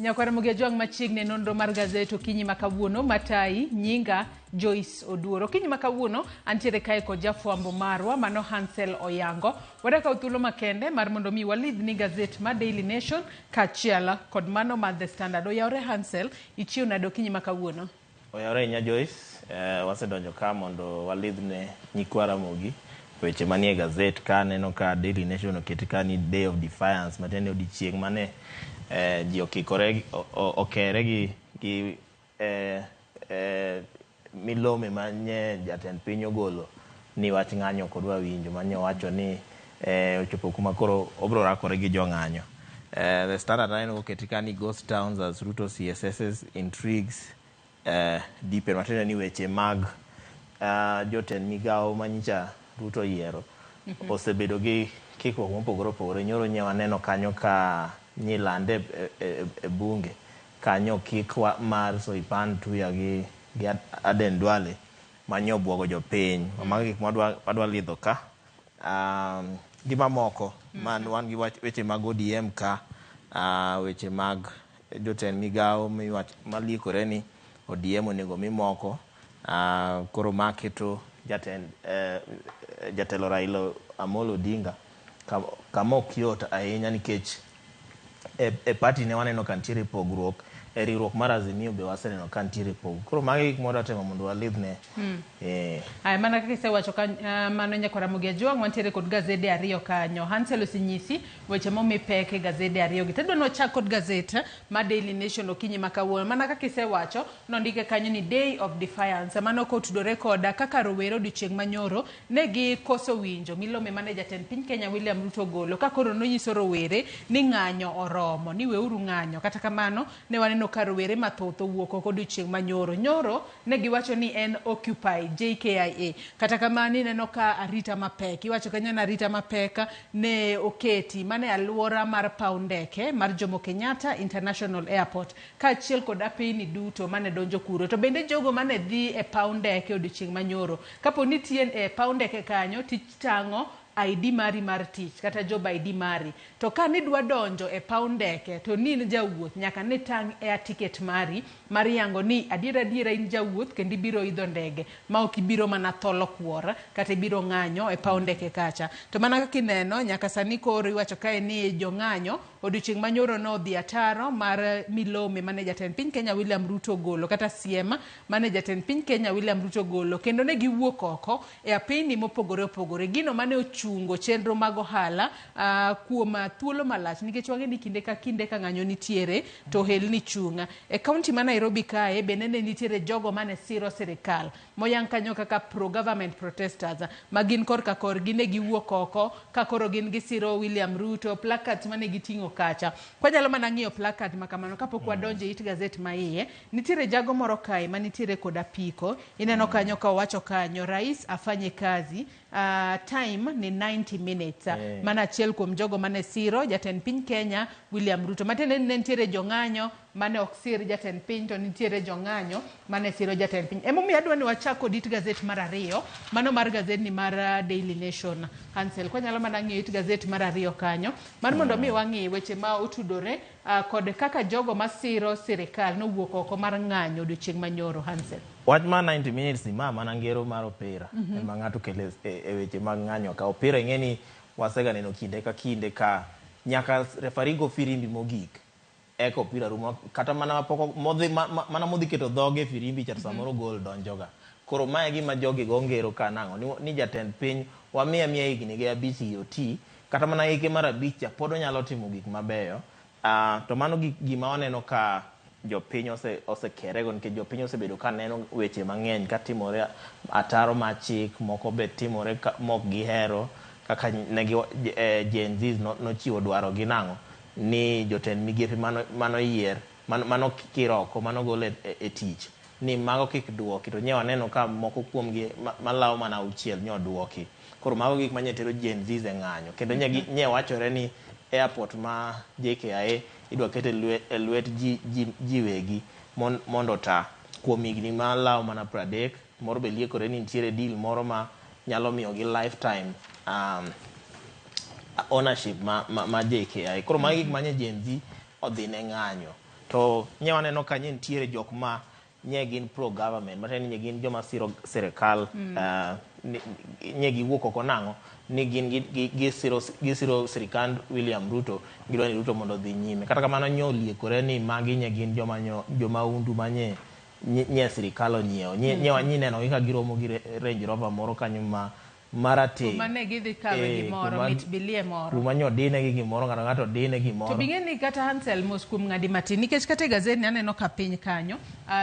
Nyakwar Ramogi Ajwang' machiegni e nonro mar gazet okinyi ma kawuono matayi nyinga Joyce Oduor. Okinyi ma kawuono antiere kae kod jafwambo marwa mano Hansel Oyango. Wadakawo thuolo makende mar mondo mi walidhni gazet ma Daily Nation kaachiel kod mano mar The Standard. Oyawore Hansel, ichiew nade okinyi ma kawuono? Oyawore ahinya Joyce, wasedonjo ka mondo walidhne nyikwa Ramogi weche manie gazet ka aneno ka Daily Nation oketi ka ni Day of Defiance matiende ni odiochieng' mane ji okikore okere gi milome manye jatend piny ogolo ni wach ng'anyo ok odwa winjo manye owacho ni ochopo kuma koro obro rakore gi jong'anyo. The Standard aneno koketi ka ni Ghost Towns as Ruto CSS's intrigues deepen matiende ni weche mag jotend migawo manyicha Ruto oyiero osebedo gi kikruok mopogore opogore. Nyoro nye waneno kanyo ka nyilande e bunge kanyo kik mar Soipan Tuya gi Aden Duale manye obwogo jopiny. Mago gik mwadwa lidho ka. Gi mamoko man wan gi weche mag ODM ka, weche mag jotend migawo maliekore ni ODM onego mi moko. Koro ma keto jatelo Raila Amolo Odinga kama ok yot ahinya nikech e party ne waneno ka nitiere pogruok, e riwruok mar Azimio be waseneno ka nitiere pogruok. Koro magi gik mwadwa temo mondo walidhne. Aya, mana kaka isewacho ka mano nyakwar Ramogi Ajwang' wantiere kod gazede ariyo kanyo. Hansel osenyisi weche momi pek e gazede ariyo gi. Tadwa ni wachak kod gazet ma Daily Nation okinyi ma kawuono. Mana kaka isewacho, nondike kanyo ni Day of Defiance. Mano kotudore koda kaka rowere odiochieng' manyoro ne gikoso winjo milome mane jatend piny Kenya William Ruto ogolo ka koro nonyiso rowere ni ng'anyo oromo, ni weuru ng'anyo. Kata kamano, ne waneno ka rowere mathoth owuok oko odiochieng' manyoro. Nyoro ne giwacho ni en Occupy JKIA. Kata kamano ineno ka arita mapek, iwacho kanyo ni arita mapek ne oketi mana e alwora mar paw ndeke mar Jomo Kenyatta International Airport kaachiel kod apeyni duto mane donjo kuro. To bende jogo mane dhi e paw ndeke odiochieng' manyoro, kapo ni nitie e paw ndeke kanyo titang'o ID mari mar tich kata job ID mari. To ka nidwa donjo e paw ndeke to ni in jawuoth nyaka nitang' air ticket mari mar yango ni adiera adiera in jawuoth kendo ibiro idho ndege ma ok ibiro mana tholo kuor kata ibiro ng'anyo e paw ndeke kacha. To mana kaka ineno nyaka sani koro iwacho kae ni jong'anyo odiochieng' manyoro nodhi ataro mar milome mane jatend piny Kenya William Ruto ogolo kata siem mane jatend piny Kenya William Ruto ogolo kendo ne giwuok oko e apeyni mopogore opogore. Gino mane ochungo chenro mag ohala kuom thuolo malach nikech wang'e ni kinde ka kinde ka ng'anyo nitiere to ohelni chung'. E kaunti ma Nairobi kae bende ne nitiere jogo mane siro sirikal moyang kanyo kaka pro government protesters ma gin korka korgi ne giwuok oko ka koro gin gisiro William Ruto, placards mane giting'o kacha. Kwanyalo mana ng'iyo placard ma kamano kapok wadonjo e it gazet ma iye, nitiere jago moro kae manitiere kod apiko, ineno kanyo ka owacho kanyo rais afanye kazi, time ni 90 minutes. Mana achiel kuom jogo mane siro jatend piny Kenya William Ruto. Matiende ni ne nitiere jong'anyo mane ok sir jatend piny to nitiere jong'anyo mane siro jatend piny. Emomiyo adwa ni wachak kod it gazet mar ariyo, mano mar gazet ni mar Daily Nation. Hansel, kwanyalo mana ng'iyo it gazet mar ariyo kanyo, mar mondo mi wang'i weche ma otudore kod kaka jogo masiro sirikal nowuok oko mar ng'anyo odiochieng' manyoro. Hansel. Wach mar 90 minutes ni ma mana ngero mar opira ema ng'ato kelo e weche mag ng'anyo ka. Opira ing'e ni wasega neno kinde ka kinde ka nyaka referee go firimbi mogik eka opira rumo, kata mana pok modhi mana modhi keto dhoge e firimbi cha to samoro gol donjoga. Koro mae e gima jogi go ngero ka nang'o ni jatend piny wamiye amiya higni ge abich gi oti, kata mana hike mar abich cha pod onyalo timo gik mabeyo. To mano gima waneno ka jopiny osekerego nikech jopiny osebedo ka neno weche mang'eny katimore, ataro mar chik moko be timore mok gihero kaka negi Gen Z nochiwo dwaro gi nang'o ni jotend migepe manoyier mano kir oko manogol e tich ni mago kik duoki, to nye waneno ka moko kuomgi malawo mana auchiel nye oduoki. Koro mago gik manye tero Gen Z e ng'anyo kendo nye wachore ni airport ma JKIA idwa ket e lwet ji wegi mondo ota kuom higni malawo mana 30. Moro be liekore ni nitiere deal moro ma nyalo miyogi lifetime ownership ma JKIA. Koro magi gik manye Gen Z odhi ne ng'anyo. To nye waneno ka nye nitiere jok ma nye gin pro government, matiende ni nye gin joma siro sirikal, nye giwuok oko nang'o ni gin gisiro sirikand William Ruto, gidwa ni Ruto mondo odhi nyime. Kata kamano nye oliekore ni magi nye gin joma jomahundu manye nye sirikal onyiewo. Nye neno gi ka giromo gi Range Rover moro kanyo ma marateng'. Kuma ne gidhi kawe gimoro, mit bilie moro. Kuma nyo dine gi gimoro, ng'ato ng'ato dine gimoro. To bing'e ni kata Hansel mos kuom ng'adi matin, nikech kata e gazet ni aneno ka piny kanyo,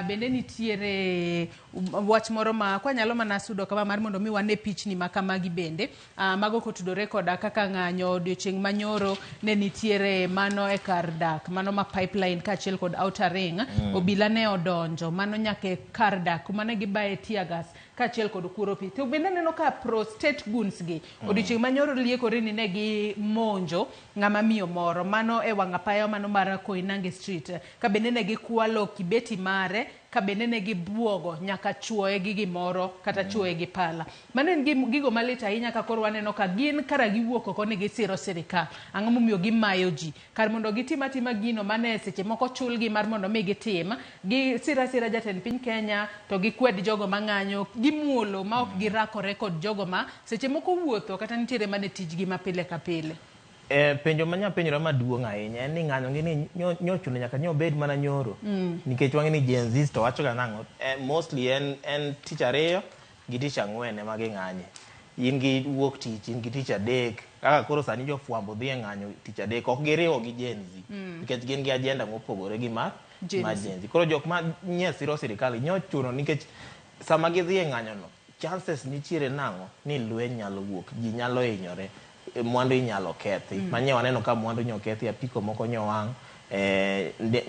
bende nitiere wach moro ma kwanyalo mana sudo kama mar mondo mi wane pichni ma kamagi bende, mago kotudore koda kaka ng'anyo odiochieng' manyoro ne nitiere mano e kar dak, mano ma pipeline kaachiel kod outer ring, obila ne odonjo, mano nyaka e kar dak kuma ne gibaye tear gas kaachiel kod kuoro pi. To bende aneno ka pro state goons gi odiochieng' manyoro liekore ni ne gimonjo ng'ama miyo moro mano e wang' apaya mano mar Koinange Street, ka bende ne gikwalo kibeti mare, ka bende ne gibuogo nyaka chuoye gi gimoro kata chuoye gi pala. Mano en gigo malit ahinya ka koro waneno ka gin kara giwuok oko ni gisiro sirikal. Ang'o momiyo gimayo ji? Kar mondo gitim atima gino mane seche moko chulgi mar mondo mi gitim, gisir asira jatend piny Kenya to gikwed jogo mang'anyo, gimuolo ma ok girakore kod jogo ma seche moko wuotho kata nitiere mane tijgi ma pile ka pile. Penjo ma nyapenjora maduong' ahinya en ni ng'anyo gi ni nyochuno nyaka nyo bed mana nyoro. Nikech wang'e ni Gen Z to wacho ga nang'o, mostly en tich ariyo gi tich ang'wen ema ging'anye. In gi wuok tich, in gi tich adek, kaka koro sani jofwambo dhi e ng'anyo tich adek, ok giriwo gi Gen Z. Nikech gin gi agenda mopogore gi mar Gen Z. Gen Z. Koro jok ma nye siro sirikal nyochuno nikech sama gidhi e ng'anyo no, chances nitiere nang'o ni lweny nyalo wuok, ji nyalo hinyore, mwandu inyalo kethi. Manye waneno ka mwandu nyo kethi, apiko moko nyo wang',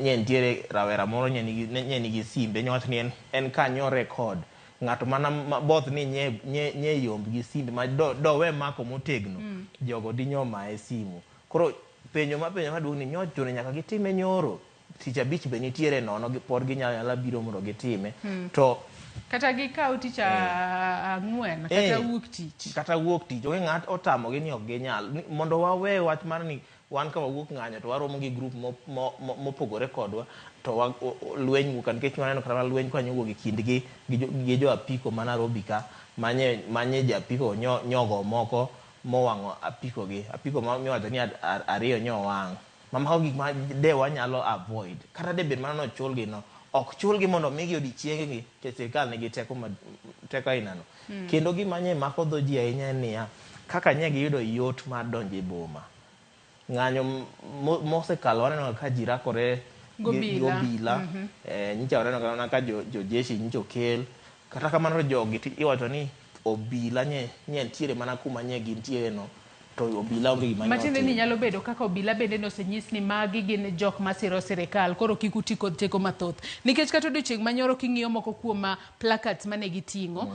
nye nitiere rawera moro nye nigi simbe, nyowacho ni en kanyo record. Ng'ato mana both ni nye yomb gi simbe ma dowe mako motegno, jogo dinyo maye simu. Koro penjo maduong' ni nyochuno nyaka gitime nyoro. Tich abich be nitiere nono, pod ginyalo nyala biro mondo gitime. To kata gikaw tich ang'wen, kata wuok tich. Kata wuok tich, onge ng'at otamogi ni ok ginyal. Mondo wawe wach mar ni wan ka wawuok ng'anyo to waromo gi group mopogore kodwa to lweny wuok, nikech waneno kata lweny kanyo wuok e kindgi gi jo apiko ma Nairobi ka, manye ja apiko nyogo moko mowang'o apiko gi. Apiko miwacho ni ariyo nyowang'. Mamago gik ma de wanyalo avoid. Kata de bed mana nochulgi no, ok chulgi mondo migi odiechiengegi, nikech sirikal nigi teko aina no. Kendo gima nye mako dho ji ahinya en niya, kaka nye giyudo yot mar donjo e boma. Ng'anyo mosekalo waneno ka ji rakore gi obila. Nyicha waneno ka jojeshi nyicha okel. Kata kamano jogi iwacho ni obila nye nitiere mana kuma nye gintiere no, to obila onge gima Matiende ni nyalo bedo kaka obila bende nosenyis ni magi gin jok masiro sirikal, koro kik uti kod teko mathoth. Nikech kata odiochieng' manyoro king'iyo moko kuom placards mane giting'o,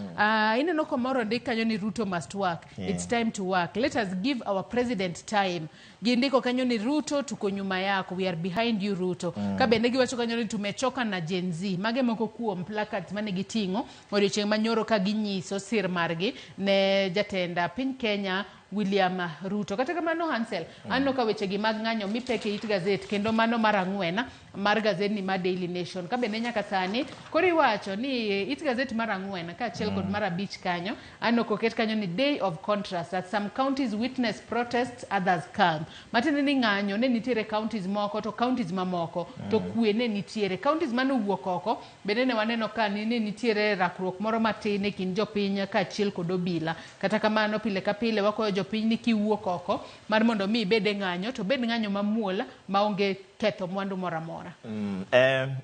ineno komoro ndik kanyo ni Ruto must work. It's time to work. Let us give our president time. Gindiko kanyo ni Ruto tuko nyuma yako, we are behind you Ruto. Ka bende giwacho kanyo ni tumechoka na Gen Z. Mage moko kuom placards mane giting'o odiochieng' manyoro ka ginyiso sir margi ne jatend piny Kenya William Ruto. Kata kamano Hansel, aneno ka weche gi mag ng'anyo mipeke it gazet kendo mano mar ang'wen mar gazet ni mar Daily Nation. Ka bende nyaka sani koro iwacho ni it gazet mar ang'wen kaachiel kod mar abich kanyo, aneno koket kanyo ni day of contrast that some counties witness protests, others calm. Matiende ni ng'anyo ne nitiere counties moko to counties mamoko to kwe ne nitiere. Counties mane owuok oko bende ne waneno ka ne nitiere rakruok moro matin e kind jopiny kaachiel kod obila. Kata kamano pile ka pile wakwayo jopiny ni kiwuok oko mar mondo mi ibed e ng'anyo to bed ng'anyo mamuol maonge ketho mwandu moro amora.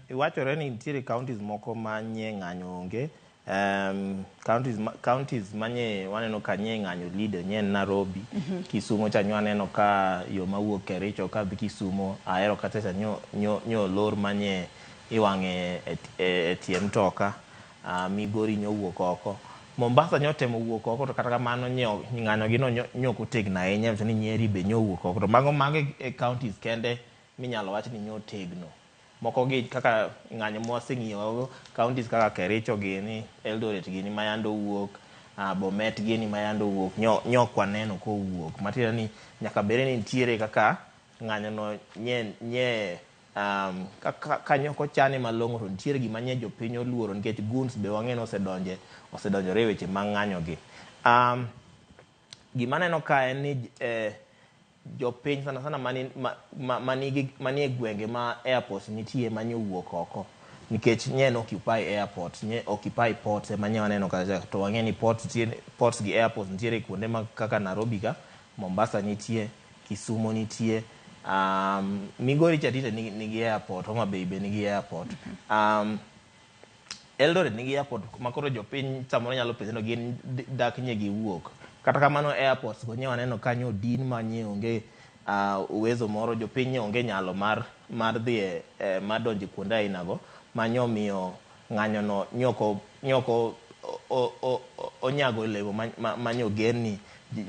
Iwachore ni nitiere counties moko ma nye ng'anyo onge. Counties manye waneno ka nye ng'anyo leader nye Nairobi. Kisumo cha nyo aneno ka yo mawuok Kericho ka dhi Kisumo, Ahero kata cha nyo lor manye iwang'e e tie mtoka. Migori nyo wuok oko. Mombasa nyo temo wuok oko to kata kamano ng'anyo gi no nyo ok otegno ahinya, nyiso ni Nyeri be nyo wuok oko. To mago e counties kende minyalo wach ni nyo tegno. Moko gi kaka ng'anyo mwaseng'iyo counties kaka Kericho gini, Eldoret gini mayando wuok, Bomet gini mayando wuok, nyo ok waneno kowuok. Matiende ni nyaka bed ni nitiere kaka ng'anyo no nye Kanyo kochane malong'o to nitiere gima nye jopiny oluoro nikech goons be wang'e ni osedonjore e weche mag ng'anyo gi. Gima aneno ka en ni jopiny sana sana manie gwenge ma airport nitie manye owuok oko nikech nye en occupy airport, nye occupy ports ema nye waneno kacha, to wang'e ni ports gi airports nitiere kuonde ma kaka Nairobi ka, Mombasa nitie, Kisumu nitie, Migori cha tinde nigi airport, Homa Bay be nigi airport. Eldoret nigi airport ma koro jopiny samoro nyalo penjo ni gin dak nye giwuok. Kata kamano airports go nye waneno kanyo odin ma nye onge uwezo moro, jopiny nye onge nyalo mar dhi mar donjo kuonde aina go ma nyomiyo ng'anyo no nyoko onyago olemo ma nyogen ni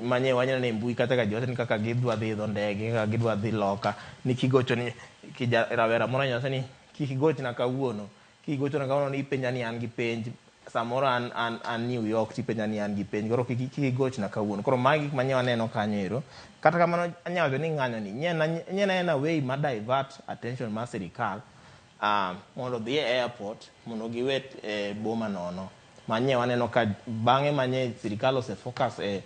manye waneno ni mbui kata ka ji wacho ni kaka gidwa dhi idho ndege, kaka gidwa dhi loka, ni kigocho ni kija rawera moro nyawacho ni kik igochna kawuono, kigochona kawuono ni ipenja ni an gi penj, samoro an New York tipenja ni an gi penj, koro kik igochna kawuono. Koro magi gik manye waneno kanyo ero. Kata kamano anyalo wacho ni ng'anyo ni nye na en a way mar divert attention mar sirikal mondo odhi e airport mondo giwe boma nono. Manye waneno ka bang'e manye sirikal ose focus e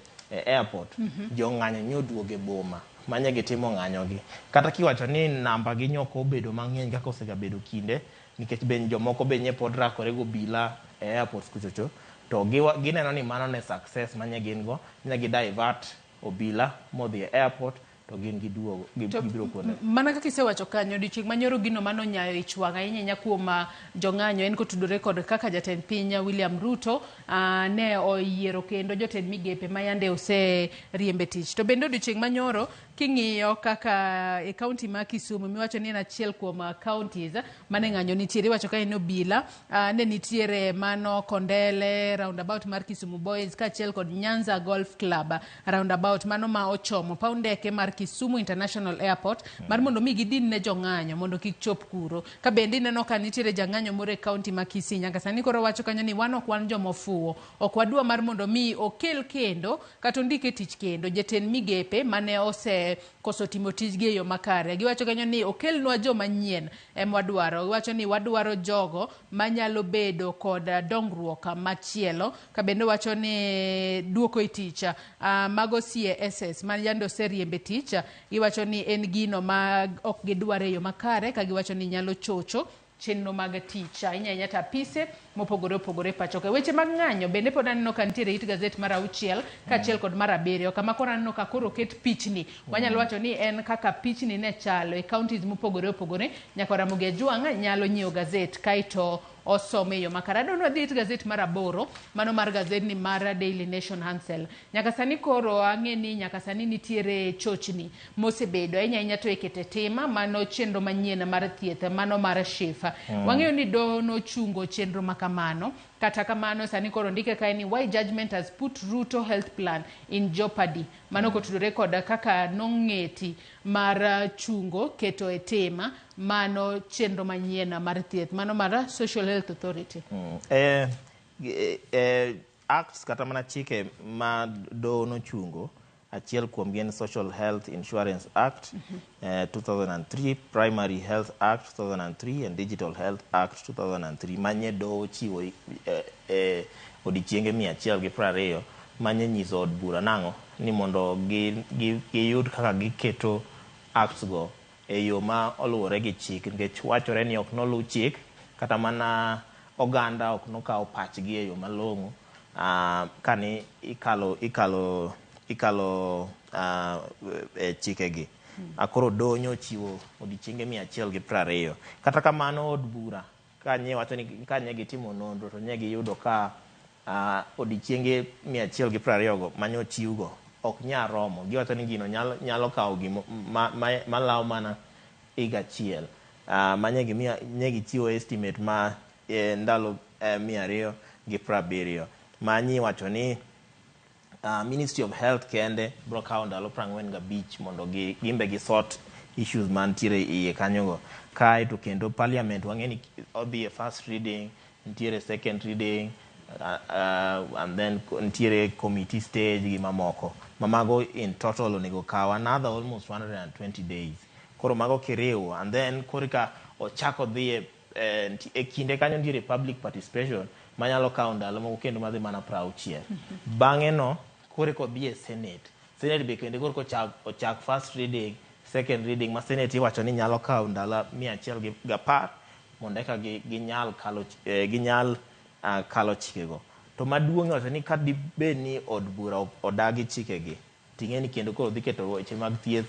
airport, jong'anyo nyo oduogo e boma manye gitimo ng'anyo gi. Kata kiwacho ni namba gi nyoko obedo mang'eny kaka osegabedo kinde, nikech be jomoko be nye pod rakore go obila e airport kuchocho, to gineno ni mano ne success manye gin go, ne gi divert obila modhi e airport to gin giduogo gibiro kuonde. Mana kaka isewacho kanyo, odiochieng' manyoro gino mano nyayo ich wang' ahinya ahinya kuom jong'anyo en kotudore kod kaka jatend piny William Ruto ne oyiero kendo jotend migepe ma yande oseriembe tich. To bende odiochieng' manyoro king'iyo kaka e kaunti ma Kisumu miwacho ni en achiel kuom counties mane ng'anyo nitiere, iwacho ka en obila ne nitiere mano Kondele roundabout mar Kisumu Boys kaachiel kod Nyanza Golf Club roundabout mano ma ochomo paw ndeke mar Kisumu International Airport mar mondo mi gidin ne jong'anyo mondo kik chop kuro. Ka bende ineno ka nitiere jang'anyo moro e kaunti ma Kisii nyaka sani koro wacho kanyo ni wan ok wan jomofuwo, ok wadwa mar mondo mi okel kendo kata ondik e tich kendo jatend migepe mane osekoso timo tijgi e yo makare. Giwacho kanyo ni okelnwa joma nyien ema wadwaro. Giwacho ni wadwaro jogo manyalo bedo kod dongruok machielo. Ka bende wacho ni duoko e tich mago CSS ma yande oseriembe tich, giwacho ni en gino ma ok gidwar e yo makare ka giwacho ni nyalo chocho chenro mag tich ahinya ahinya to apise mopogore opogore pacho ka. Weche mag ng'anyo bende pod aneno ka nitiere it gazet mar 6 kaachiel kod mar 7 kama koro aneno ka koro oket pichni. Wanyalo wacho ni en kaka pichni ne chalo e counties mopogore opogore. Nyaka Ramogi Ajwang' nyalo nyiewo gazet kaeto osome e yo makare. Adwa ni wadhi it gazet mar 8 mano mar gazet ni mar Daily Nation Hansel. Nyaka sani koro ang'e ni nyaka sani nitiere chochni mosebedo ahinya ahinya to e keto e tim mano chenro manyien mar thieth mano mar SHIF. Wang'eyo ni doho nochungo chenro makamano. Kata kamano sani koro ndike kae ni why judgment has put Ruto health plan in jeopardy. Mano kotudore kod kaka nong'eti mar chungo keto e tim mano chenro manyien mar thieth mano mar Social Health Authority. Acts kata mana chike ma doho nochungo, achiel kuom gi en Social Health Insurance Act 2003, Primary Health Act 2003 and Digital Health Act 2003 manye doho ochiwo odiochienge 120 manye nyiso od bura nang'o ni mondo giyud kaka giketo acts go e yo ma oluwore gi chik, nikech wachore ni ok noluw chik kata mana oganda ok nokawo pachgi e yo malong'o kani ikalo e chikegi. Koro doho nyochiwo odiochienge 120. Kata kamano od bura kanye wacho ni kanye gitimo nonro to nye giyudo ka odiochienge 120 go manyochiwgo ok nyal romo. Giwacho ni gino nyalo kawo gimo malawo mana higa achiel. Manye gichiwo estimate ma ndalo 270. Manyi wacho ni Ministry of Health kende bro kawo ndalo 45 mondo gimbe gi sort issues mantiere iye kanyogo. Kae to kendo parliament wang'e ni odhi e first reading, nitiere second reading, and then nitiere committee stage gi mamoko. Mamago in total onego kaw another almost 120 days. Koro mago kiriwo and then korka ochako dhi e kinde kanyo nitiere public participation manyalo kawo ndalo moko kendo madhi mana 60. Bang'e no koreka odhi e Senate. Senate be kendo korka ochak first reading, second reading ma Senate iwacho ni nyalo kawo ndalo 110 mondo eka ginyal kalo ginyal kalo chikego. To maduong' iwacho ni ka dibed ni od bura odagi chikegi, ting'e ni kendo koro dhi keto weche mag thieth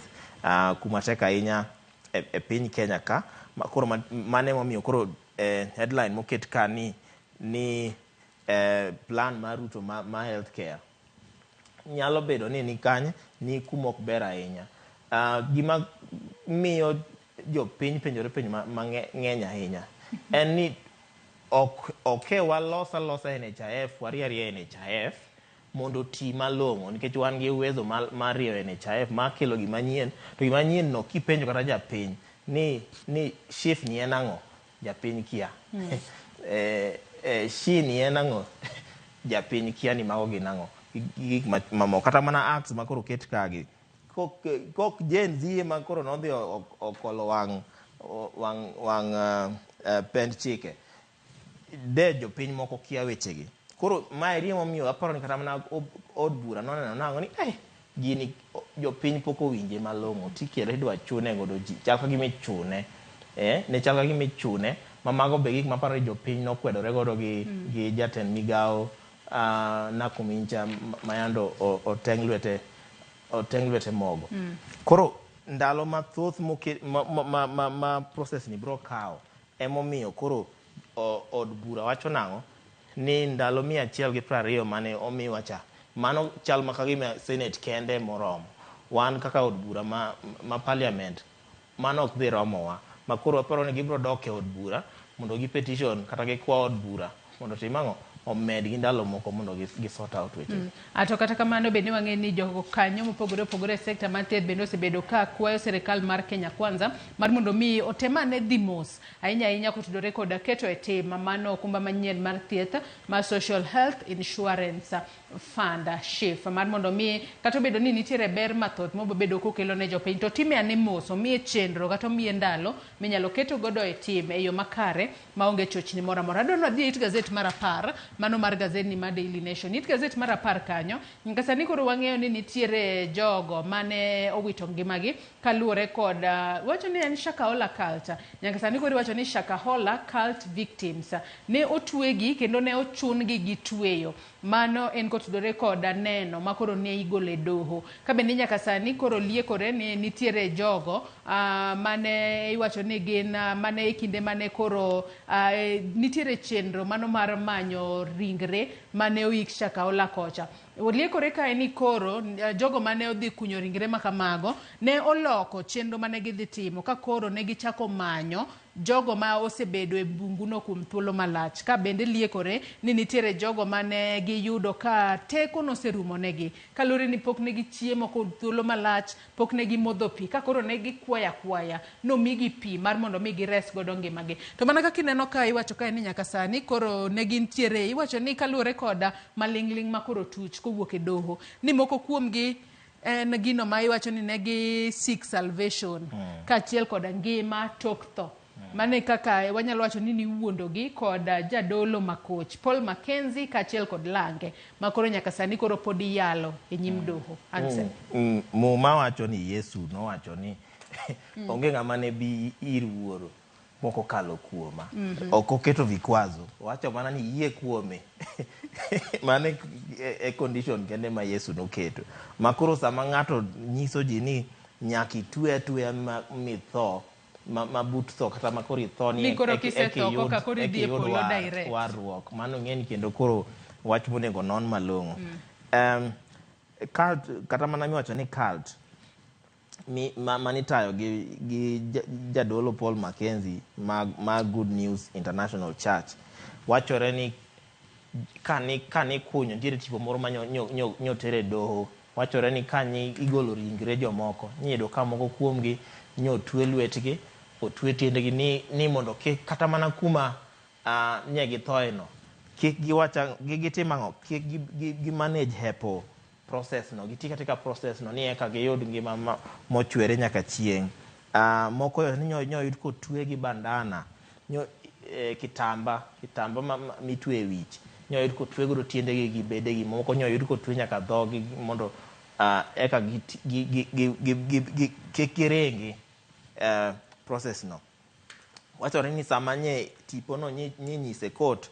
kuma tek ahinya e piny Kenya ka. Koro mano emomiyo koro headline moket ka ni plan mar Ruto ma healthcare nyalo bedo ni kanye ni kuma ok ber ahinya. Gima miyo jopiny penjore penjo mang'eny ahinya en ni ok walos alosa NHIF, warie aria NHIF mondo oti malong'o, nikech wan gi uwezo mar rieyo NHIF mar kelo gima nyien. To gima nyien no kipenjo kata japiny ni SHIF ni en ang'o, japiny kia. SHI ni en ang'o, japiny kia ni mago gin ang'o. Gik mamoko kata mana acts ma koro oket kagi kok Gen Z ema koro nodhi okolo wang' pend chike de jopiny moko kia wechegi. Koro maeri emomiyo aparo ni kata mana od bura noneno nang'o ni gini jopiny pok owinje malong'o, tikele idwa chune godo ji, chal ka gima ichune, ne chal ka gima ichune. Ma mago be gik maparo ni jopiny nokwedore godo gi jatend migawo Nakumincha mayando oteng' lwete mogo. Koro ndalo mathoth ma process ni bro kawo emomiyo koro od bura wacho nang'o ni ndalo 120 mane omiwa cha, mano chal ma kagima Senate kende moromo. Wan kaka od bura ma parliament, mano ok dhi romowa. Ma koro aparo ni gibiro dok e od bura mondo gi petition kata gikwa od bura mondo otim ang'o, omedgi ndalo moko mondo gi sort out weche. To kata kamano bende wang'e ni jogo kanyo mopogore opogore e sekta mar thieth bende osebedo ka kwayo sirikal mar Kenya Kwanza mar mondo mi otem ane dhi mos ahinya ahinya kotudore koda keto e tim mano okumba manyien mar thieth mar Social Health Insurance Fund, SHIF, mar mondo mi kata obedo ni nitiere ber mathoth mobedo kokelo ne jopiny, to time ane mos, omiye chenro kata omiye ndalo minyalo keto godo e tim e yo makare maonge chochni moro amora. Adwa ni wadhi e it gazet mar 10, mano mar gazedni mar Daily Nation. It gazet mar 10 kanyo, nyaka sani koro wang'eyo ni nitiere jogo mane owito ngimagi kaluwore kod wacho ni en Shakahola cult. Nyaka sani koro iwacho ni Shakahola cult victims ne otwegi kendo ne ochun gi gi tweyo. Mano en kotudore kod neno ma koro ne igolo e doho. Ka bende nyaka sani koro liekore ni nitiere jogo mane iwacho ni gin mane e kinde mane koro nitiere chenro mano mar manyo ringre mane oik Shakahola kocha. Liekore kae ni koro jogo mane odhi kunyo ringre ma kamago ne oloko chenro mane gidhi timo, ka koro ne gichako manyo jogo ma osebedo e bunguno kuom thuolo malach. Ka bende liekore ni nitiere jogo mane giyudo ka teko noserumo negi kaluwore ni pok ne gichiemo kuom thuolo malach, pok ne gimodho pi, ka koro ne gikwayo akwaya nomigi pi mar mondo mi gires godo ngimagi. To mana kaka ineno ka iwacho kae ni nyaka sani koro ne gintiere, iwacho ni kaluwore koda maling'ling' ma koro tuch kowuok e doho ni moko kuomgi en gino ma iwacho ni ne gi seek salvation kaachiel koda ngima tok tho. Mano e kaka wanyalo wacho ni niwuondogi kod jadolo makoch Paul Mackenzie kaachiel kod lange ma koro nyaka sani koro pod iyalo e nyim doho. Ansel. Muma wacho ni Yesu nowacho ni onge ng'ama ne bi ir wuoro mokokalo kuoma. Ok oketo vikwazo, owacho mana ni yie kuome. Mano e condition kende ma Yesu noketo. Ma koro sama ng'ato nyiso ji ni nyaka itwe atweya ma mitho ma but tho kata ma koro itho ni Ni koro kisetho koka koro idhi e eka iyud polo direct. Warruok. Mano ng'eni kendo koro wach monego non malong'o. Cult, kata mana miwacho ni cult manitayo gi jadolo Paul Mackenzie ma Good News International Church, wachore ni kani kunyo nitiere tipo moro ma nyotere e doho. Wachore ni kani igolo ringre jomoko, niyudo ka moko kuomgi nyotwe lwetgi, otwe tiendegi ni mondo kik kata mana kuma nye githoe no kik giwach gitim ang'o, kik gi manage hepo process no, giti katika process no ni eka giyud ngima mochwere nyaka chieng'. Moko nyo yud kotwe gi bandana, nyo kitamba kitamba mitwe e wich, nyo yud kotwe godo tiendegi gi bedegi. Moko nyo yud kotwe nyaka dhogi mondo eka kik giringi process no. Wachore ni sama nye tipo no nye nyise court,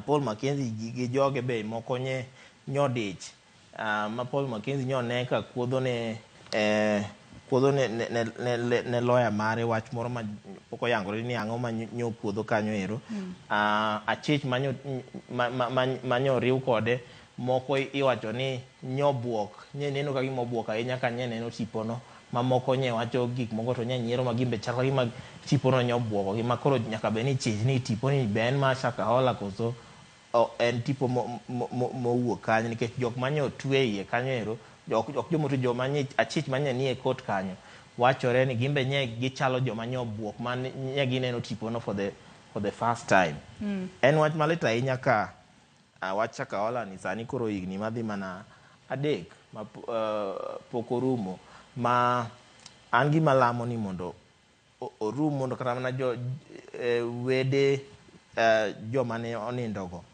Paul Mackenzie gi joge be moko nye nyodich, ma Paul Mackenzie nyone ka kuodho ne kuodho ne lawyer mare wach moro ma pok oyangore ni ang'o ma nyo kuodho kanyo ero. Achich manyo riw kode moko iwacho ni nyobuok, nye neno ka gima obuok ahinya ka nye neno tipo no. Mamoko nye wacho gik moko to nye nyiero ma gimbe chal ka gima tipo no nyobuogo gi, ma koro nyaka bed ni chich ni tipo ni be en mar Shakahola koso en tipo mowuok kanyo, nikech jok manye otwe iye kanyo ero ok jomotwe, joma nye achich manye nie court kanyo wachore ni gimbe nye gichalo joma nye obuok ma nye gineno tipo no for the first time. En wach malit ahinya ka wach Shakahola ni sani koro higni madhi mana 3 ma pok orumo, ma an gima lamo ni mondo orum, mondo kata mana jo wede joma ne onindogo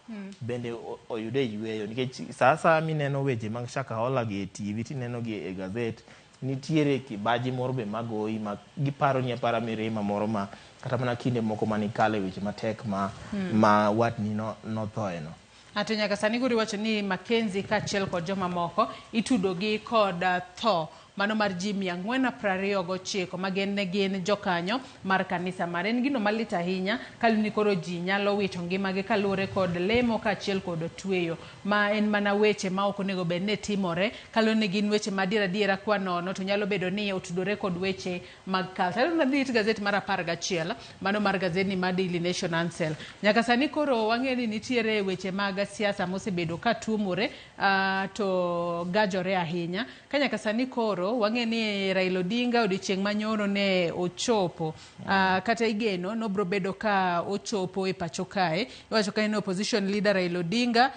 bende oyude yweyo, nikech sa asaya mineno weche mag Shakahola gi e TV tineno gi e gazet, nitiere kibaji moro be magoyi ma giparo ni apara mirima moro ma kata mana kinde moko manikale weche matek ma watni nothoe no. Ato nyaka sani koro iwacho ni Mackenzie kaachiel kod jomamoko itudo gi kod tho mano mar ji 429 ma gin ne gin jokanyo mar kanisa mare. En gino malit ahinya kaluwore ni koro ji nyalo wito ngimagi kaluwore kod lemo kaachiel kod tweyo, ma en mana weche ma ok onego bed ni timore, kaluwore ni gin weche ma adier adiera kwa nono to nyalo bedo ni otudore kod weche mag cult. Adwa nadhi it gazet mar 11 mano mar gazet ni mar Daily Nation. Ansel, nyaka sani koro wang'e ni nitiere weche mag siasa mosebedo ka tuomore to gajore ahinya, ka nyaka sani koro wang'e ni Raila Odinga odiochieng' manyoro ne ochopo, kata igeno nobro bedo ka ochopo e pacho kae. Iwacho ka en opposition leader Raila Odinga,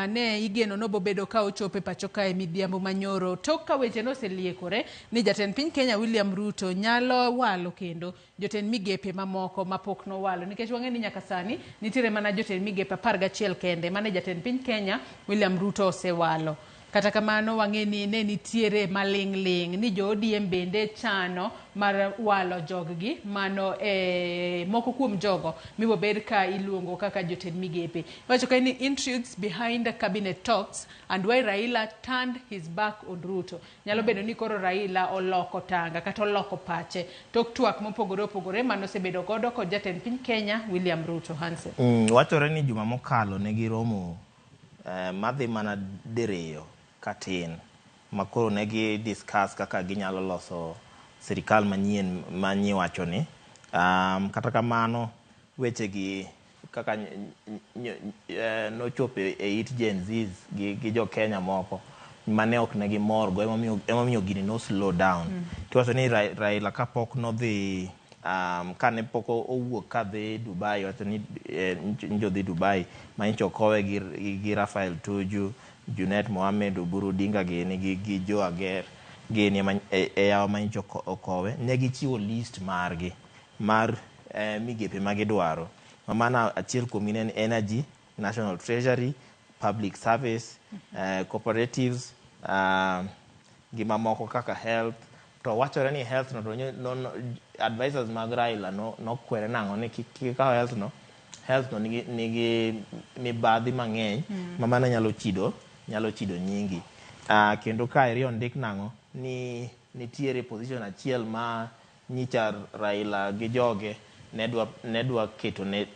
ne igeno nobo bedo ka ochopo e pacho kae midhiambo manyoro, tok ka weche noseliekore ni jatend piny Kenya William Ruto nyalo walo kendo jotend migepe mamoko mapok nowalo, nikech wang'e ni nyaka sani nitiere mana jotend migepe 11 kende mane jatend piny Kenya William Ruto osewalo. Kata kamano wang'e ni ne nitiere maling' ling' ni jo ODM bende chano mar walo joggi mano e moko kuom jogo mibobed ka iluongo kaka jotend migepe. Iwacho ka ni intrigues behind the cabinet talks and why Raila turned his back on Ruto. Nyalo bedo ni koro Raila oloko tanga kata oloko pache tok twak mopogore opogore manosebedo godo kod jatend piny Kenya William Ruto. Hansen. Wachore ni juma mokalo ne giromo madhi mana diriyo katin, ma koro ne gi discuss kaka ginyalo loso sirikal manyien manyiwacho ni. Kata kamano weche gi kaka nochopo e it Gen Zs gi jo Kenya moko mane ok ne gimor go, emomiyo gini no slow down. Tiwacho ni Raila kapok nodhi, kane pok owuok kadhi Dubai, wacho ni njo dhi Dubai ma nyocha okowe gi Rafael Tuju, Junet Mohamed, Oburu Odinga gini gi Joe Ager gini e yawa ma nyocha okowe, ne gichiwo list margi mar migepe ma gidwaro, ma mano achiel kuomgi ne en energy, national treasury, public service, cooperatives, gi mamoko kaka health. To wachore ni health no to no, advisors mag Raila no nokwere nang'o ni kik ikaw health no, health no nigi mibadhi mang'eny ma mano nyalo chido nyingi. Kendo ka eri ondik nang'o ni nitiere position achiel ma nyicha Raila gi joge ne dwa keto ne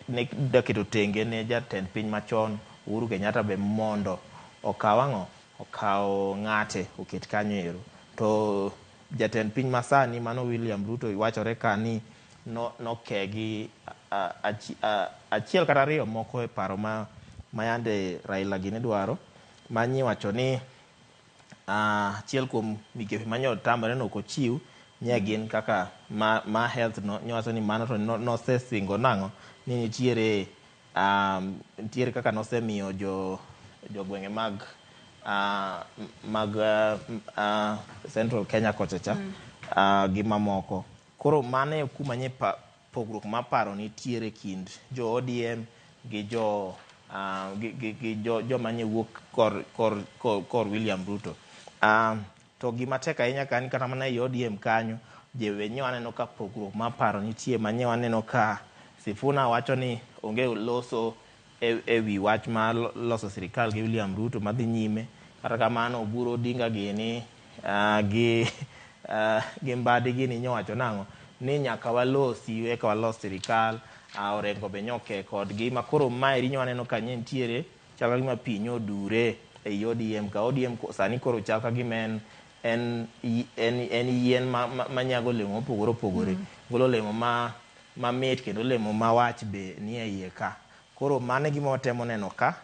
dwa keto tenge ne jatend piny machon Uhuru Kenyatta be mondo okaw ang'o, okaw ng'ate oket kanyo ero. To jatend piny masani mano William Ruto wachore ka ni nokegi achiel kata ariyo moko e paro ma yande Raila gini dwaro, ma nyiwacho ni achiel kuom migepe manyo tamore no ok ochiw nye gin kaka ma health no. Nyowacho ni mano to nosesingo nang'o ni nitiere kaka nosemiyo jo jogwenge mag Central Kenya kocha cha gi mamoko. Koro mano e kuma nye pogruok mar paro nitiere kind jo ODM gi jo gi jo joma nye wuok kor William Ruto. To gima tek ahinya ka ni kata mana e ODM kanyo jewe nyo aneno ka pogruok mar paro nitie ma nyo aneno ka Sifuna wacho ni onge loso e wi wach mar loso sirikal gi William Ruto madhi nyime. Kata kamano Oburu Odinga gini gi Mbadi gini nyowacho nang'o ni nyaka walosi eka walos sirikal. Orengo be nyoke kodgi ma koro maeri nyo aneno ka nitiere chal ka gima pi nyodure ei ODM ka ODM sani koro chal ka gima en yien manyago olemo mopogore opogore. Golo olemo mamit kendo olemo mawach be nie iye ka. Koro mano e gima watemo neno ka.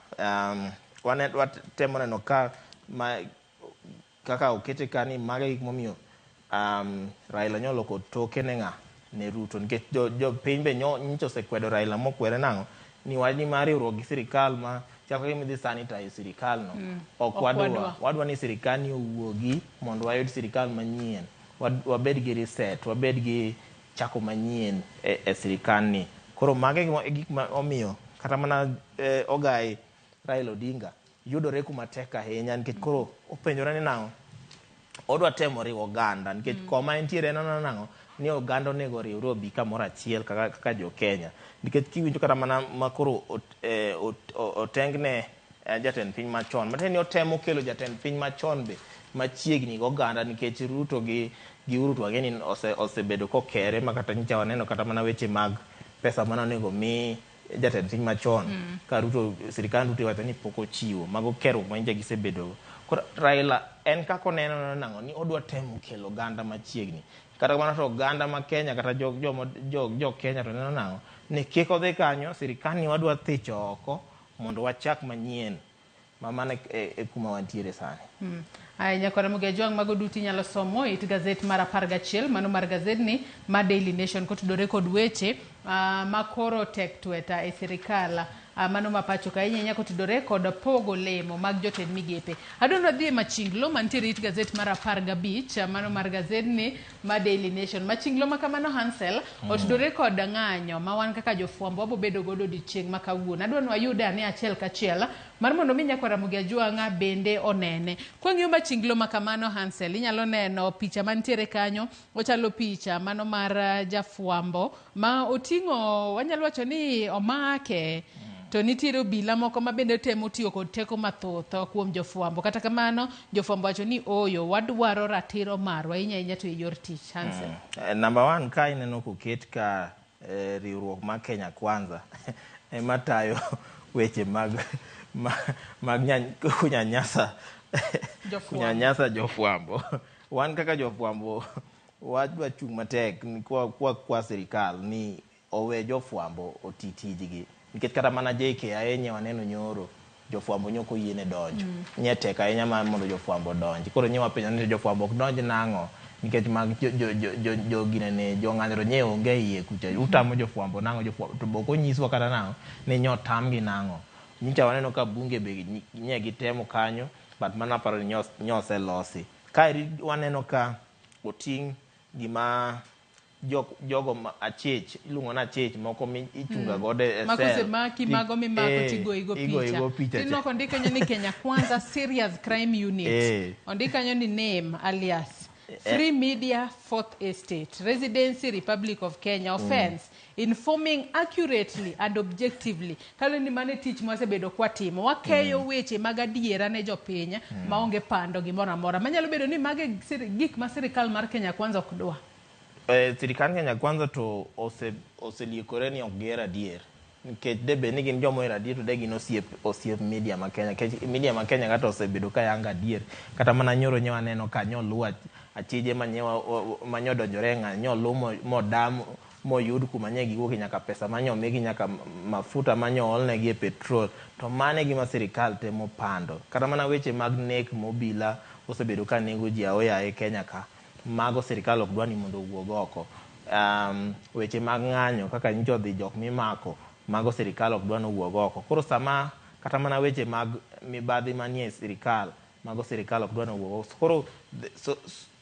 Watemo neno ka kaka okete ka ni mago e gik momiyo Raila nyoloko toke ne ng'a? Ne Ruto. Nikech jopiny be nyocha osekwedo Raila mokwere nang'o? Ni wach ni mar riwruok gi sirikal ma chal ka gima idhi sanitize sirikal no. Ok wadwa. Wadwa ni sirikal ni owuogi mondo wayud sirikal manyien. Wabed gi reset, wabed gi chako manyien e sirikal ni. Koro mago e gik ma omiyo kata mana ogai Raila Odinga yudore kuma tek ahinya nikech koro openjore ni nang'o odwa temo riwo oganda nikech koma entiere en oneno nang'o ni oganda onego oriwre obi kamoro achiel kaka jo Kenya nikech kiwinjo kata mana makoro otengne jatend piny machon matiende ni otemo kelo jatend piny machon be machiegni gi oganda nikech Ruto gi Uhuru to wang'e ni osebedo kokere ma kata nyicha waneno kata mana weche mag pesa mane onego mi jatend piny machon ka Ruto sirikand Ruto iwacho ni pok ochiwo mago kerruok ma nyicha gisebedo. Koro Raila en kaka oneno nang'o ni odwa temo kelo oganda machiegni kata kamano to oganda ma Kenya kata jo Kenya to neno nang'o ni kik odhi kanyo sirikand ni wadwa thicho oko mondo wachak manyien ma mano e kuma wantiere sani. Aya nyakwara Ramogi Ajwang' mago duto inyalo somo it gazet mar 11 mano mar gazedni ma Daily Nation kotudore kod weche ma koro tek tweta e sirikal mano ma pacho ka ahinya kotudore kod pogo lemo mag jotend migepe. Adwa dhi e machinglo mantiere it gazet mar 15 mano mar gazedni ma Daily Nation. Machinglo ma kamano Hansel otudore kod ng'anyo ma wan kaka jofwambo wabo bedo godo odiochieng' ma kawuono. Adwa ni wayude ane achiel kachiel mar mondo mi nyakwara Ramogi Ajwang' bende onene. Kwang'iyo machinglo ma kamano Hansel, inyalo neno picha mantiere kanyo, ochalo picha mano mar jafwambo ma oting'o, wanyalo wacho ni omake. To nitiere obila moko ma bende temo tiyo kod teko mathoth kuom jofwambo. Kata kamano, jofwambo wacho ni oyo, wadwaro ratiro marwa ahinya ahinya to e yor tich. Hansel. Number one, ka ineno koket ka riwruok mar Kenya Kwanza ema tayo weche mag kunyanyasa jofwambo. Wan kaka jofwambo wadwa chung' matek kwa sirikal ni owe jofwambo oti tijgi nikech kata mana JKIA nye waneno nyoro jofwambo nyoko yiene donjo. Nye tek ahinya mar mondo jofwambo donj. Koro nye wapenjo ni jofwambo ok donj nang'o nikech mag jo ginene jo ng'anyo nye onge iye kucha. Utamo jofwambo nang'o jofwambo to bok onyiswa kata nang'o ni nyotamgi nang'o. Nyicha waneno ka bunge be nye gitemo kanyo but mana paro ni nyoselosi. Kaeri waneno ka oting' gima jogo achich iluongo ni achich moko mi ichunga godo e sel makosemaki mago mimako tigoyigo picha tineno kondik kanyo ni Kenya Kwanza Serious Crime Unit. Ondik kanyo ni name alias Free Media Fourth Estate Residency Republic of Kenya offense informing accurately and objectively. Kalo ni mane tich mwasebedo kwatimo wakeyo weche mag adiera ne jopiny maonge pando gimoro amora manyalo bedo ni mage gik ma sirikal mar Kenya Kwanza ok dwa. Sirikand Kenya Kwanza to oseliekore ni ok gihero adier nikech de bed ni gin joma ohero adier to de gin osiep media ma Kenya nikech media ma Kenya kata osebedo ka yango adier kata mana nyoro nyo aneno ka nyoluw achije manyodonjore ng'anyo nyoluw modam moyud kuma nye giwuoke nyaka pesa manyomigi nyaka mafuta manyoolnegi e petrol to mano e gima sirikal temo pando. Kata mana weche mag nek mobila osebedo ka nego ji aoyaye Kenya ka mago sirikal ok dwa ni mondo owuog oko. Weche mag ng'anyo kaka nyicha odhi jok mimako mago sirikal ok dwa ni owuog oko. Koro sama kata mana weche mag mibadhi manie sirikal mago sirikal ok dwa ni owuog oko. Koro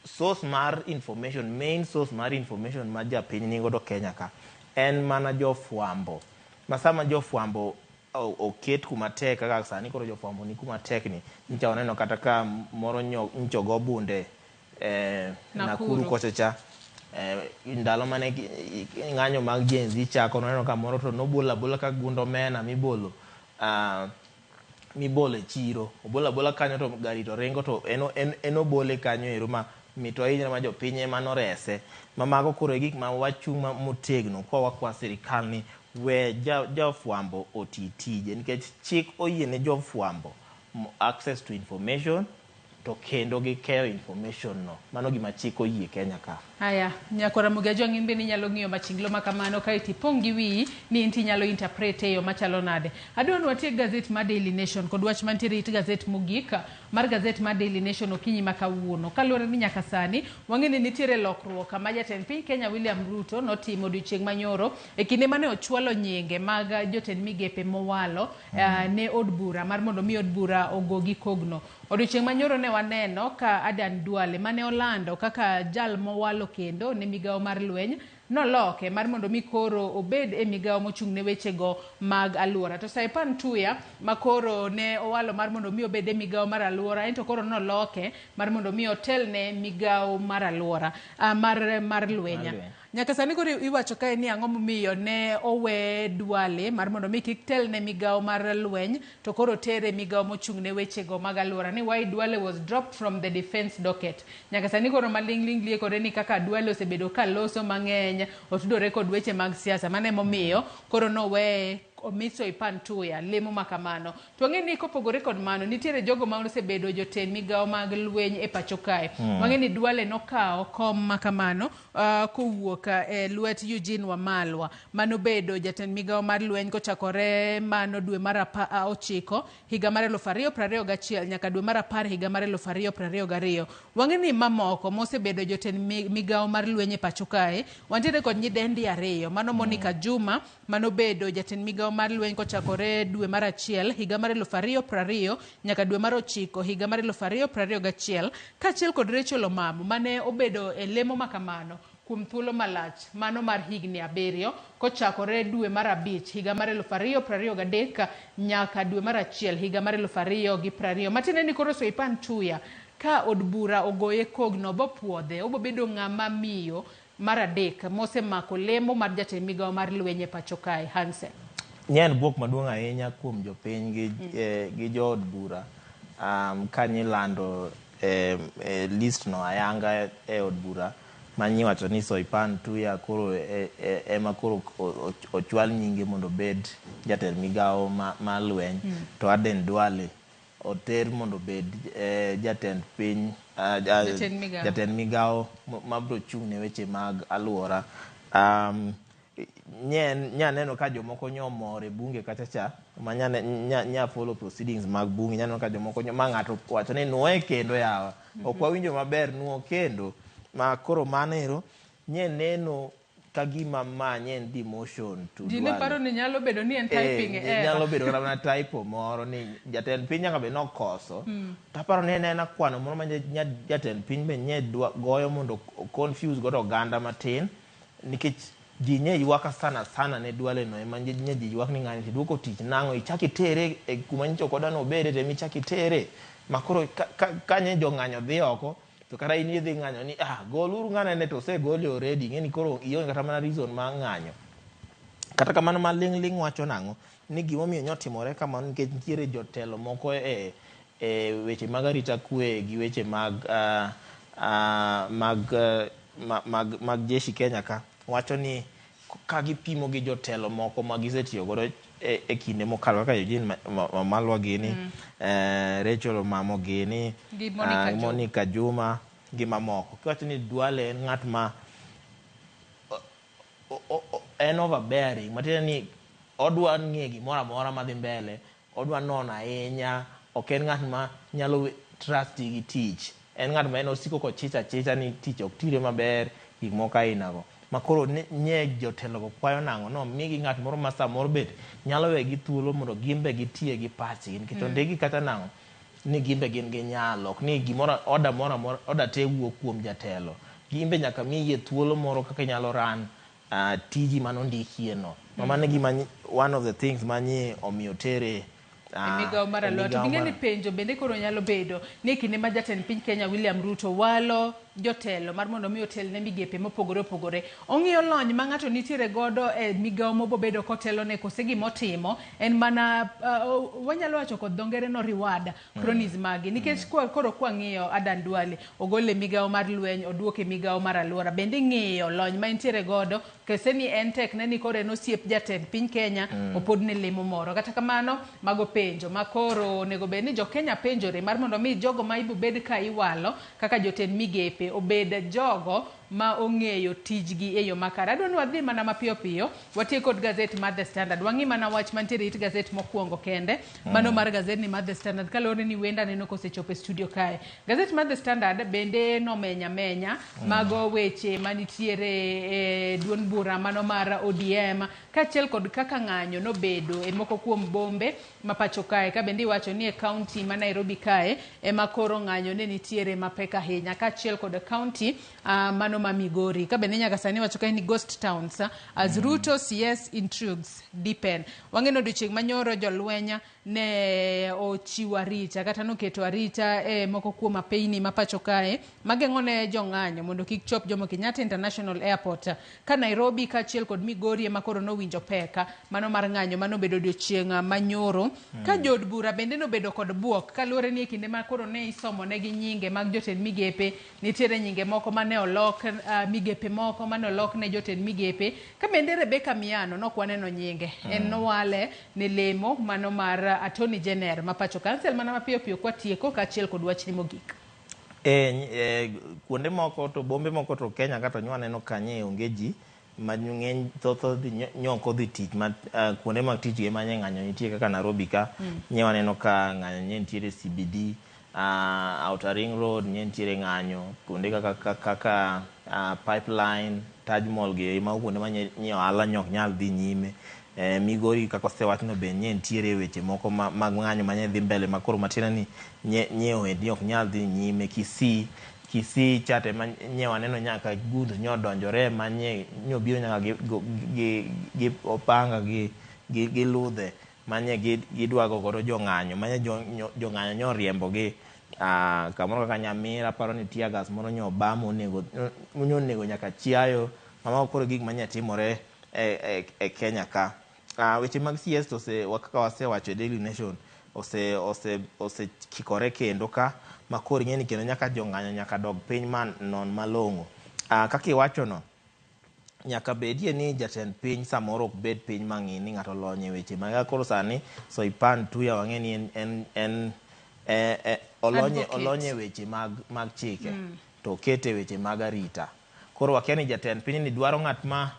Source mar information, main source mar information ma japiny nigodo Kenya ka en mana jofwambo. Ma sama jofwambo oket kuma tek kaka sani koro jofwambo ni kuma tek ni, nyicha waneno kata ka moro nyocha ogo bunde Nakuru kocha cha. Ndalo mane ng'anyo mag Gen Z chako, nwaneno ka moro to nobolo abola ka gund omena mibolo mibolo e chiro. Obolo abola kanyo to gari to ringo to en obole kanyo ero ma mit ahinya ma jopiny ema norese. Ma mago koro e gik ma wachung' motegno kwa wakwa sirikal ni we jafwambo oti tije nikech chik oyie ne jofwambo access to information to kendo gikeyo information no. Mano gima chik oyie Kenya ka. Haya, Nyakora Ramogi Ajwang' in bende inyalo ng'iyo machinglo ma kamano kaeto ipong' gi wiyi ni in to inyalo interpret e yo machalo nade. Adwa ni watiek gazet mar Daily Nation kod wach mantiere it gazet mogik mar gazet mar Daily Nation okinyi ma kawuono. Kaluwore ni nyaka sani wang'e ni nitiere lokruok ma jatend piny Kenya William Ruto notimo odiochieng' manyoro e kinde mane ochwalo nyinge mag jotend migepe mowalo ne od bura mar mondo mi od bura ogo gi kogno. Odiochieng' manyoro ne waneno ka Adan Duale mane olando kaka jal mowalo kendo ne migawo mar lweny noloke mar mondo mi koro obed e migawo mochung' ne wechego mag aluora. To Saipan Tuya ma koro ne owalo mar mondo mi obed e migawo mar aluora ento koro noloke mar mondo mi otel ne migawo mar aluora mar lweny. Nyaka sani koro iwacho kae ni ang'o momiyo ne owe Duale mar mondo mi kik tel ne migawo mar lweny to koro tere migawo mochung' ne wechego mag aluora ni why Duale was dropped from the defense docket. Nyaka sani koro maling'ling liekore ni kaka Duale osebedo ka loso mang'eny otudore kod weche mag siasa mano emomiyo koro noweye omi Soipan Tuya lemo ma kamano. To wang'e ni kopogore kod mano nitiere jogo ma osebedo jotend migawo mag lweny e pacho kae. Wang'e ni Duale nokawo kom ma kamano kowuok e lwet Eugene Wamalwa manobedo jatend migawo mar lweny kochakore mano dwe mar 9 higa mar 2021 nyaka dwe mar 10 higa mar 2022. Wang'e ni mamoko mosebedo jotend migawo mar lweny e pacho kae wantiere kod nyidendi ariyo mano Monica Juma manobedo jatend migawo mar lweny kochakore dwe mar 1 higa mar 2020 nyaka dwe mar 9 higa mar 2021 kaachiel kod Rachel Omamo mane obedo e lemo makamano kuom thuolo malach mano mar higni 7 kochakore dwe mar 5 higa mar 2023 nyaka dwe mar 1 higa mar 2020. Matiende ni koro Soipan Tuya ka od bura ogoye kogno bopuodhe obobedo ng'ama miyo mar 3 mosemako lemo mar jatend migawo mar lweny e pacho kae. Hansen. Nye en bwok maduong' ahinya kuom jopiny gi jood bura kanyilando list no ayanga e od bura manyiwacho ni Soipan Tuya koro ema koro ochwal nyinge mondo obed jatend migawo ma lweny to Aden Duale oter mondo obed jatend piny jatend migawo mabiro chung' ne weche mag aluora. Nyaneno ka jomoko nyomor e bunge kacha cha ma nya follow proceedings mag bunge nyaneno ka jomoko ma ng'ato wacho ni nuoye kendo yawa ok wawinjo maber nuo kendo ma koro mano ero nye neno ka gima ma nye en demotion to Ji ne paro ni nyalo bedo ni en typing error. Nyalo bedo kata mana typo moro ni jatend piny nyaka bed nokoso. Taparo ni en ena kwano moro ma jatend piny be nye goyo mondo confuse godo oganda matin nikech ji nye ywak sana sana ne Duale no ema nye ji ywak ni ng'ani tiduoko tich nang'o ichak itere e kuma nyicho koda no obede to ema ichak itere ma koro ka nye jong'anyo dhi oko to kata in idhi ng'anyo ni goluru ng'ane ne to osegole already ing'e ni koro ionge kata mana reason mar ng'anyo. Kata kamano ma ling' ling' wacho nang'o ni gimomiyo nyotimore kamano nikech nitiere jotelo moko e weche mag arita kwe gi weche mag jeshi Kenya ka wacho ni ka gipimo gi jotelo moko ma gisetiyo godo e kinde mokalo kaka Eugene Wamalwa gini, Rachel Omamo gini, gi Monica Juma gi mamoko. Kiwacho ni Duale en ng'at ma en overbearing matiende ni odwa ng'e gimoro amora madhi mbele, odwa nono ahinya, ok en ng'at ma nyalo trust gi tich. En ng'at ma en osiko kochich achicha ni tich ok tire maber, gik moko aina go. Ma koro nye jotelo go kwayo nang'o no migi ng'at moro ma samoro bet nyalo wegi thuolo mondo gin be gitiye gi pachgi nikech ondikgi kata nang'o ni gimbe gin gi nyalo, ok ni gimoro order moro amora, order te wuok kuom jatelo. Gimbe nyaka miyi thuolo moro kaka inyalo run tiji manondikie no. Mano e gima one of the things manye omiyo tere e migawo mar alwora. To ing'e ni penjo bende koro nyalo bedo ni kinde ma jatend piny Kenya William Ruto walo jotelo mar mondo mi otel ne migepe mopogore opogore, ong'iyo lony ma ng'ato nitiere godo e migawo mobobedo kotelo ne, kose gimotimo en mana wanyalo wacho kod dho ngere no reward cronies magi, nikech koro kwang'iyo Adan Duale ogol e migawo mar lweny, oduok e migawo mar alwora, bende ing'iyo lony ma entiere godo kese ni en tek ne ni koro en osiep jatend piny Kenya opod ne lemo moro. Kata kamano, mago penjo ma koro onego bed ni jo Kenya penjore mar mondo mi jogo ma ibobed ka iwalo kaka jotend migepe obed jogo ma ong'eyo tijgi e yo makare. Adwa ni wadhi mana mapiyo piyo watiek kod gazet mar The Standard. Wang'i mana wach mantiere it gazet mokwongo kende, mano mar gazet ni mar The Standard, kaluwore ni wenda aneno kosechopo e studio kae. Gazet mar The Standard bende nomenya menya mago weche manitiere e duond bura mano mar ODM, kaachiel kod kaka ng'anyo nobedo e moko kuom bombe ma pacho kae, ka bende iwacho ni e kaunti ma Nairobi kae ema koro ng'anyo ne nitiere mapek ahinya, kaachiel kod kaunti mano ma Migori. Ka bende nyaka sani iwacho kae ni ghost towns as Ruto CS intrigues deepen. Wang'eno odiochieng' manyoro jolweny ne ochiwo arita kata noketo arita e moko kuom apeyni ma pacho kae mageng'o ne jong'anyo mondo kik chop Jomo Kenyatta International Airport, ka Nairobi kaachiel kod Migori ema koro nowinjo pek mano mar ng'anyo manobedo odiochieng' manyoro. Ka jood bura bende nobedo kod buok kaluwore ni e kinde ma koro ne isomo negi nyinge mag jotend migepe, nitiere nyinge moko mane olok, migepe moko mane olok ne jotend migepe. Ka bende Rebecca Miano nok waneno nyinge, en nowale ne lemo mano mar Attorney General ma pacho. Council mana mapiyo piyo kwatieko kaachiel kod wachni mogik. E kuonde moko to bombe moko to Kenya ka to nywa neno kanye onge ji mang'eny, thoth odhi nyok odhi tich ma kuonde mag tich gi manye ng'anyo nitie kaka Nairobi ka nye waneno ka ng'anyo nye nitiere CBD, Outer Ring Road nye nitiere ng'anyo kuonde kaka Pipeline, Taj Mall gi mago kuonde ma nye ohala nyok nyal dhi nyime. Migori kaka osewach no be nye nitiere weche moko mag ng'anyo manye dhi mbele ma koro matiende ni nye ohendni ok nyal dhi nyime. Kisii chate ma nye waneno nyaka goons nye odonjore ma nye obiro nyaka gi opanga gi ludhe manye gidwa go godo jong'anyo manye jong'anyo nyo oriembo gi kamoro kaka Nyamira. Aparo ni tear gas moro nyo oba monego nyo onego nyaka chiayo. Mago koro gik manye timore e Kenya ka. Weche mag CS to ose kaka wasewacho e Daily Nation ose kikore kendo ka ma koro ing'e ni kendo nyaka jong'anyo nyaka dog piny ma non malong'o. Kaka iwacho no, nyaka bedie ni jatend piny samoro ok bed piny mang'i ni ng'ato olony e weche mag koro sani Soipan Tuya wang'e ni en olony Advocate. olony e weche mag chike to okete e weche mag arita. Koro wakia ni jatend piny ni dwaro ng'at ma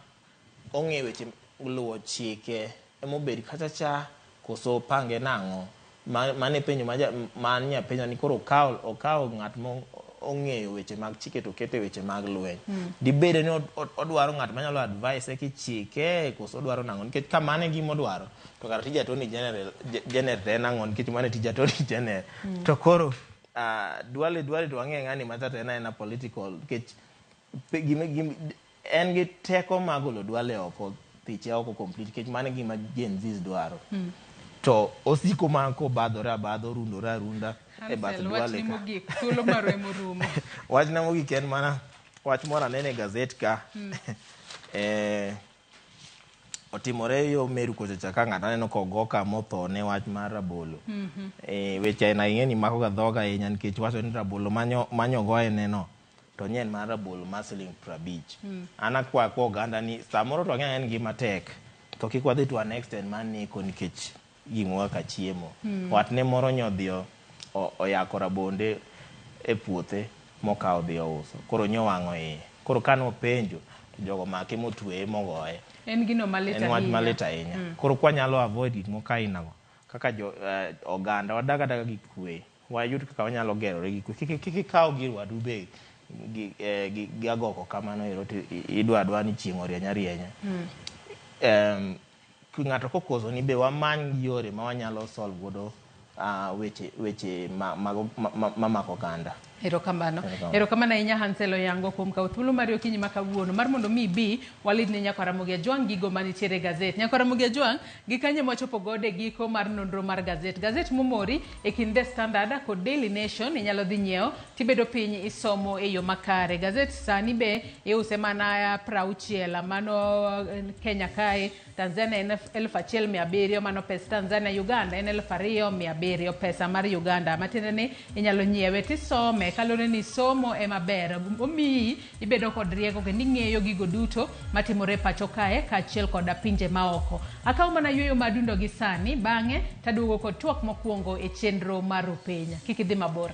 ong'e weche luwo chike emobed kacha cha koso pange nang'o. Mano e penjo ma an nyapenjo ni koro okawo ng'at ma ong'eyo weche mag chike to okete weche mag lweny. Dibed ni odwaro ng'at manyalo advise kichike koso odwaro nang'o? Nikech ka mano e gima odwaro to kara tij Attorney General to en ang'o? Nikech mano e tij Attorney General. To koro Duale to wang'e ng'ani macha to en aena political nikech en gi teko mar golo Duale oko, thiche oko complete, nikech mano e gima Gen Zs dwaro. To osiko mana kobadhore abadha, orundore arunda e bath Hansel, Duale wachni ka. mogik, thuolo marwa emorumo. Wachna mogik en mana wach moro aneno e gazet ka. Otimore yo Meru kocha cha ka ng'ato aneno kogo kama otho ne wach mar rabolo. Weche aina ing'e ni mako ga dhoga ahinya nikech wacho ni rabolo manyo goye neno to nye en mar rabolo mar siling 50. An akwa kwa oganda ni samoro to wang'eyo en gima tek to kik wadhi to an extent mar neko nikech gimoro kaka chiemo. Watne moro nyodhi oyako rabonde e puothe mokawo odhi ouso. Koro nyowang'o iye. Koro kane openjo to jogo make motweye mogoye. En gino malit En wach ahinya. malit ahinya. Koro kwanyalo avoid gik moko aina go kaka jo oganda wadag adaga gi kwe. Wayud kaka wanyalo gerore gi kwe. Kik ikaw gir wadu be gi agoko kamano ero to idwa adwa ni chieng' orieny arienya. Ng'ato kokoso ni be wamany yore ma wanyalo solve godo weche weche mamako oganda. Erokamano. Erokamano ahinya Hansel Oyango kuom kawo thuolo mari okinyi ma kawuono mar mondo mi ibi walidne Nyakwar Ramogi Ajwang' gigo manitiere e gazet. Nyakwar Ramogi Ajwang' gi kanyo mwachopo godo e giko mar nonro mar gazet. Gazet momori e kind The Standard kod Daily Nation inyalo dhi nyiewo tibedo piny isomo e yo makare. Gazet sani be iuse mana 60 mano Kenya kae, Tanzania en 1700 mano pes Tanzania, Uganda en 2700 pesa mar Uganda. Matiende ni inyalo nyiewe tisome kaluwore ni somo ema ber. Omiyi ibedo kod rieko kendo ing'eyo gigo duto matimore pacho kae kaachiel koda pinje maoko. Akawo mana yueyo madundo gi sani, bang'e taduogo kod twak mokwongo e chenro mar Rupiny. Kik idhi mabor.